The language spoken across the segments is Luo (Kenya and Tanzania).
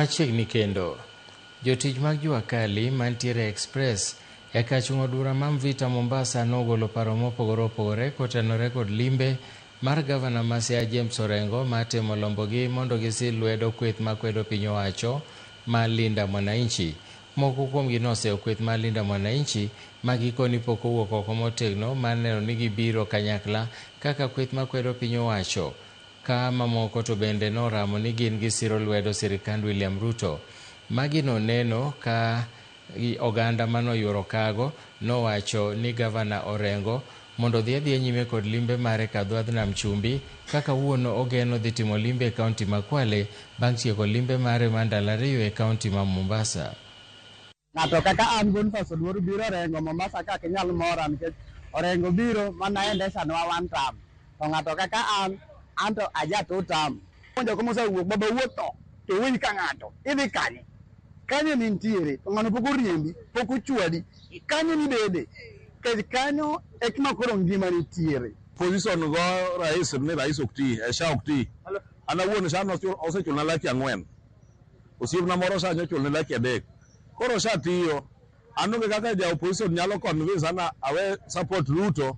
Machiegni kendo, jotich mag jua kali mantiere Express e kachung'o bura ma Mvita Mombasa nogolo paro mopogore opogore kotenore kod limbe mar gavana ma Siaya James Orengo mar temo lombogi mondo gisil lwedo kweth makwedo piny owacho mar Linda Mwananchi. Moko kuomgi noseyo kweth mar Linda Mwananchi ma gikoni pok owuok oko motegno mar neno ni gibiro kanyakla kaka kweth makwedo piny owacho ka mamoko to bende noramo ni gin gisiro lwedo sirikand William Ruto. Magi noneno ka oganda manoyuoro kago nowacho ni gavana Orengo mondo odhi adhiya nyime kod limbe mare kadhodh nam chumbi kaka wuono ogeno dhi timo limbe e kaunti ma Kwale bang' tieko limbe mare mar ndalo 2 e kaunti ma Mombasa. Ng'ato kaka an Boniface Oduor biro Orengo Mombasa ka ok inyal mora nikech Orengo biro mana endesha nwa one term. To ng'ato kaka an, an to aja two term. Jok mosewuok baba wuok to to iwinj ka ng'ato idhi kanye? Kanyo nintiere to ng'ano pok oriembi, pok ochwadi. Kanyo nibede. Nikech kanyo e kuma koro ngima nitiere. Position go rais ni rais ok ti, e SHA ok ti. An awuon SHA osechulna laki 4. Osiepna moro SHA nyochulne laki 3. Koro SHA tiyo. An onge kaka ja opposition nyalo convince ana awe support Ruto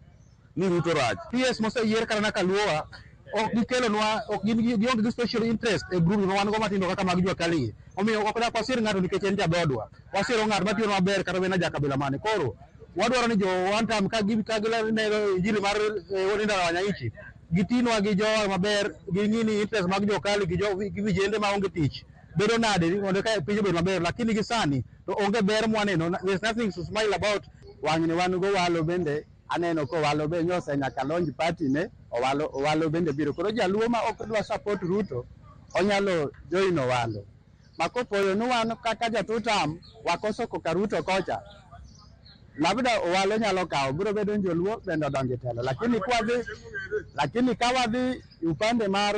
ni Ruto rach. PS moseyier kata na Kaluowa ok gikelonwa, ok gin gionge gi special interest e group ma wan go matindo kaka mag jua kali gi. Omiyo ok dak wasir ng'ato nikech en jadhodwa. Wasiro ng'at matiyo maber kata bed na jakabila mane. Koro wadwaro ni jo one time ka gi ka gilero injili mar Linda Wananchi gitinwa gi jowa maber, ging'i ni interest mag jo kali gi jo gi vijende maonge tich bedo nade mondo ka piny obed maber, lakini gi sani to onge ber mwaneno, there's nothing to smile about. Wang'ni wan go Owalo bende aneno ko Owalo be nyose nyaka launch party ne Owalo, Owalo bende biro. Koro jaluo ma ok dwa support Ruto onyalo join Owalo. Ma kopoyo ni wan kaka jo two term wakoso koka Ruto kocha, labda Owalo nyalo kawo, biro bedo ni joluo bende odonjo e telo. Lakini kwadhi, lakini ka wadhi upande mar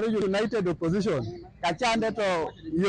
United Opposition kachande to yo